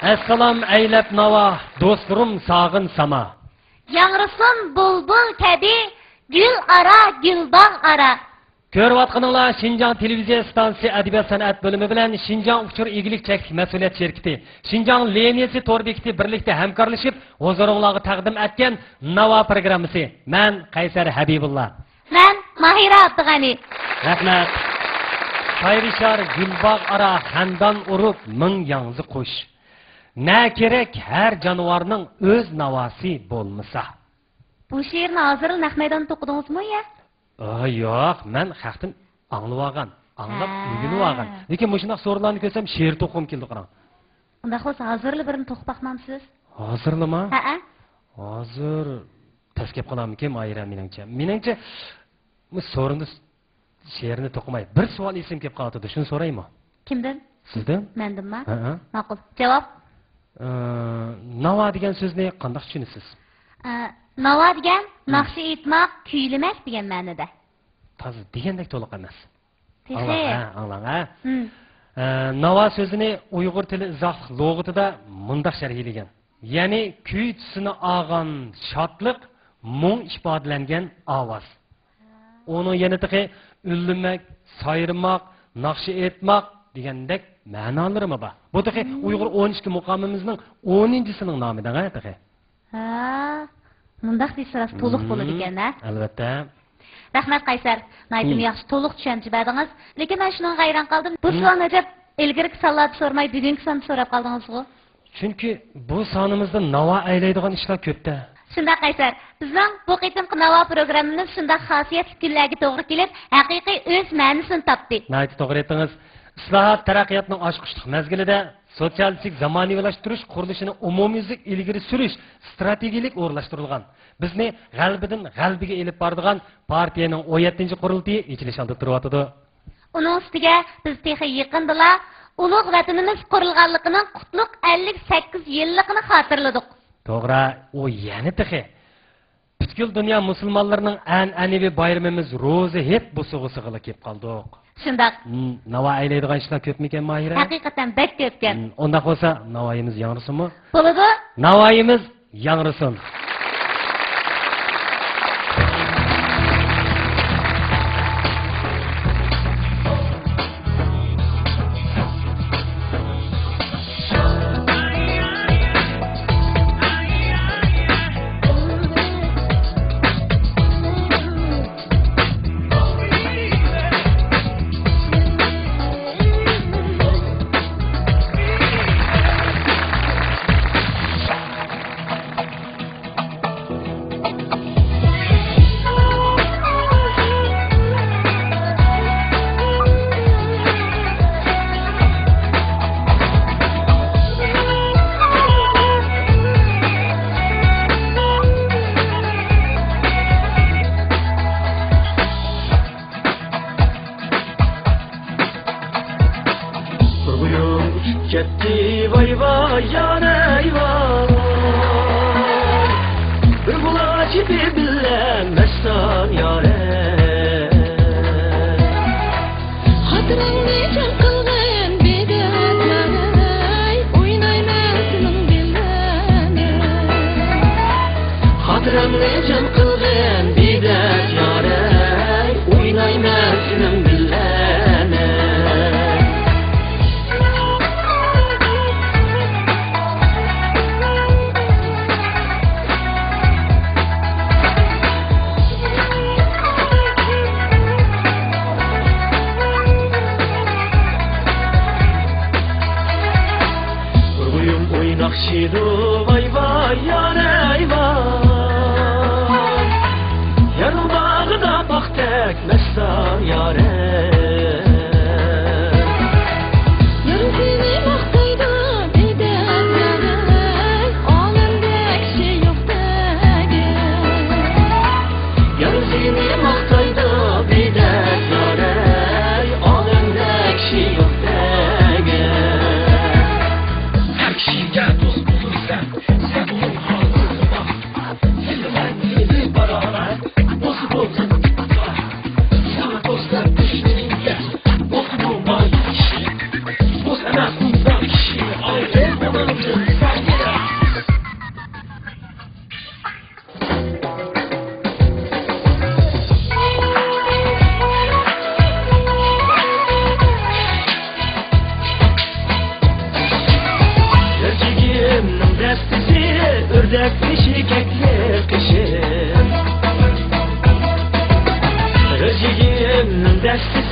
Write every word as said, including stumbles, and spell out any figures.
ئەسسالام ئەيلەپ ناۋا، دوستلىرىم ساغىن ساما. ياڭرىسۇن بۇلبۇل كەبى، گۈل ئارا، گۈلباغ ئارا. كۆرۈۋاتقىنىڭلار شىنجاڭ تېلېۋىزىيە ئىستانسىسى ئەدەبىيات سەنئەت بۆلۈمى بىلەن شىنجاڭ ئۇچۇر ئىگىلىك چەكلىك مەسئۇلىيەت شىركىتى، شىنجاڭ لىنىيىسى تور بېكىتى بىرلىكتە ھەمكارلىشىپ ھۇزۇرۇڭلارغا تەقدىم ئەتكەن ناۋا پروگراممىسى. مەن قەيسەر ھەبىبۇللا. مەن ماھىرە ئابدۇغەنى. رەھمەت. سايرىشار گۈلباغ ئارا خەندان ئۇرۇپ مىڭ ياڭزا قۇش. نە كېرەك ھەر جانىۋارنىڭ ئۆز ناۋاسى بولمىسا. بۇ شېئىرنى ھازىرلا نەق مەيداندا توقۇدىڭىزمۇ يا؟ ئا، ياق، مەن خەقتىن ئاڭلىۋالغان، ئاڭلاپ ھە. ئۆگىنىۋالغان. لېكىن مۇشۇنداق سورۇنلارنى كۆرسەم شېئىر توقۇغۇم كېلىدۇ، قاراڭ. ئۇنداق بولسا ھازىرلا بىرنى توقۇپ باقمامسىز؟ ھازىرلىما؟ ھەئە. ھازىر تەس كەپ قالارمىكىن، ماھىرە، مېنىڭچە. مېنىڭچە، بۇ سورۇندا شېئىرنى توقۇماي، بىر سوئال ئېسىمگە كېلىپ قالىۋاتىدۇ، شۇنى سورايمۇ؟ كىمدىن؟ سىزدىن. مەندىنما؟ ھەئە. ماقۇل. جاۋاب؟ ئى، ناۋا دېگەن سۆزنى قانداق چۈشىنىسىز؟ ئى، ناۋا دېگەن ھىم. ناخشا ئېيتماق، كۈيلىمەك دېگەن مەنىدە. تازا دېگەندەك تولۇق ئەمەس. تېخى. ئاڭلاڭ، ھە، ئاڭلاڭ، ھە. ھىم. ئى، ناۋا سۆزىنى ئۇيغۇر تىلى ئىزاھلىق لۇغىتىدا مۇنداق شەرھلىگەن. يەنى كۈي تۈسىنى ئالغان شادلىق، مۇڭ ئىپادىلەنگەن ئاۋاز. ئۇنىڭ يەنە تېخى ئۈنلىمەك، سايرىماق، ناخشا ئېيتماق دېگەندەك مەنالىرىمۇ بار. بۇ تېخى مم. ئۇيغۇر ئون ئىككى مۇقامىمىزنىڭ ئونىنچىسىنىڭ نامى دەڭە تېخى. ھە، مۇنداق دېسە راست تولۇق مم. بولىدىكەن، ھە؟ ئەلۋەتتە. رەھمەت قەيسەر، ناھايىتىمۇ مم. ياخشى، تولۇق چۈشەنچە بەردىڭىز. لېكىن مەن شۇنىڭغا ھەيران قالدىم. بۇ مم. سوئالنى ئەجەب ئىلگىرىكى سانلاردا سورىماي، بۈگۈنكى ساندا سوراپ قالدىڭىزغۇ؟ چۈنكى بۇ سانىمىزدا ناۋا ئەيلەيدىغان ئىشلار كۆپتە. شۇنداق قەيسەر، بىزنىڭ بۇ قېتىمقى ناۋا پروگراممىمىز شۇنداق خاسىيەتلىك كۈنلەرگە توغرا كېلىپ، ھەقىقىي ئۆز مەنىسىنى تاپتى. ناھايىتى توغرا ئېيتتىڭىز. ئىسلاھات، تەرەققىياتنىڭ ئاچقۇچلۇق مەزگىلىدە سوتسىيالىستىك زامانىۋىلاشتۇرۇش قۇرۇلۇشىنى ئومۇميۈزلۈك ئىلگىرى سۈرۈش ئىستراتېگىيىلىك ئورۇنلاشتۇرۇلغان، بىزنى غەلىبىدىن غەلىبىگە ئېلىپ بارىدىغان پارتىيەنىڭ ئون يەتتىنچى قۇرۇلتىيى ئېچىلىش ئالدىدا تۇرۇۋاتىدۇ. ئۇنىڭ ئۈستىگە بىز تېخى يېقىندىلا ئۇلۇغ ۋەتىنىمىز قۇرۇلغانلىقىنىڭ قۇتلۇق ئەللىك سەككىز يىللىقىنى خاتىرىلىدۇق. توغرا، ئۇ يەنە تېخى پۈتكۈل دۇنيا مۇسۇلمانلىرىنىڭ ئەنئەنىۋى بايرىمىمىز روزا ھېيت بوسۇغىسىغىلا كېلىپ قالدۇق. شۇنداق. ھىم، ناۋا ئەيلەيدىغان ئىشلار كۆپمىكەن، ماھىرە؟ ھەقىقەتەن بەك كۆپكەن. ھىم، ئۇنداق بولسا ناۋايىمىز ياڭرىسۇنمۇ؟ بولىدۇ. ناۋايىمىز ياڭرىسۇن. بىر بويۇم ئۇچۇپ كەتتى، ۋاي ۋاي، يارەي ۋاي. بىر بۇلاچى بىلەن مەستان يارەي. خاتىرەڭنى جان قىلغىن بىدەت يارەي، ئوينايمەن سېنىڭ بىلەن. خاتىرەڭنى جان قىلغىن بىدەت يارەي، ئوينايمەن سېنىڭ بىلەن. بىر بويۇم ئويناقشىدۇ، ۋاي ۋاي، يارەي ۋاي. يارنىڭ باغرىدا باغدەك مەستان يارەي. يارىم سېنى ماختايدۇ، بىدەت يارەي، ئالەمدە كىشى يوق دەگەن. يارىم سېنى ماختايدۇ، بىدەت يارەي، ئالەمدە كىشى يوق دەگەن. ھەر كىشىگە دوست بولۇرسەن، سەن ئۇنىڭ ھالىغا باق. سېنى مەن ئېلىپ بارارمەن، بولسا بولغىن. ساڭا دوستلار كۈچلۈك. ئەسلى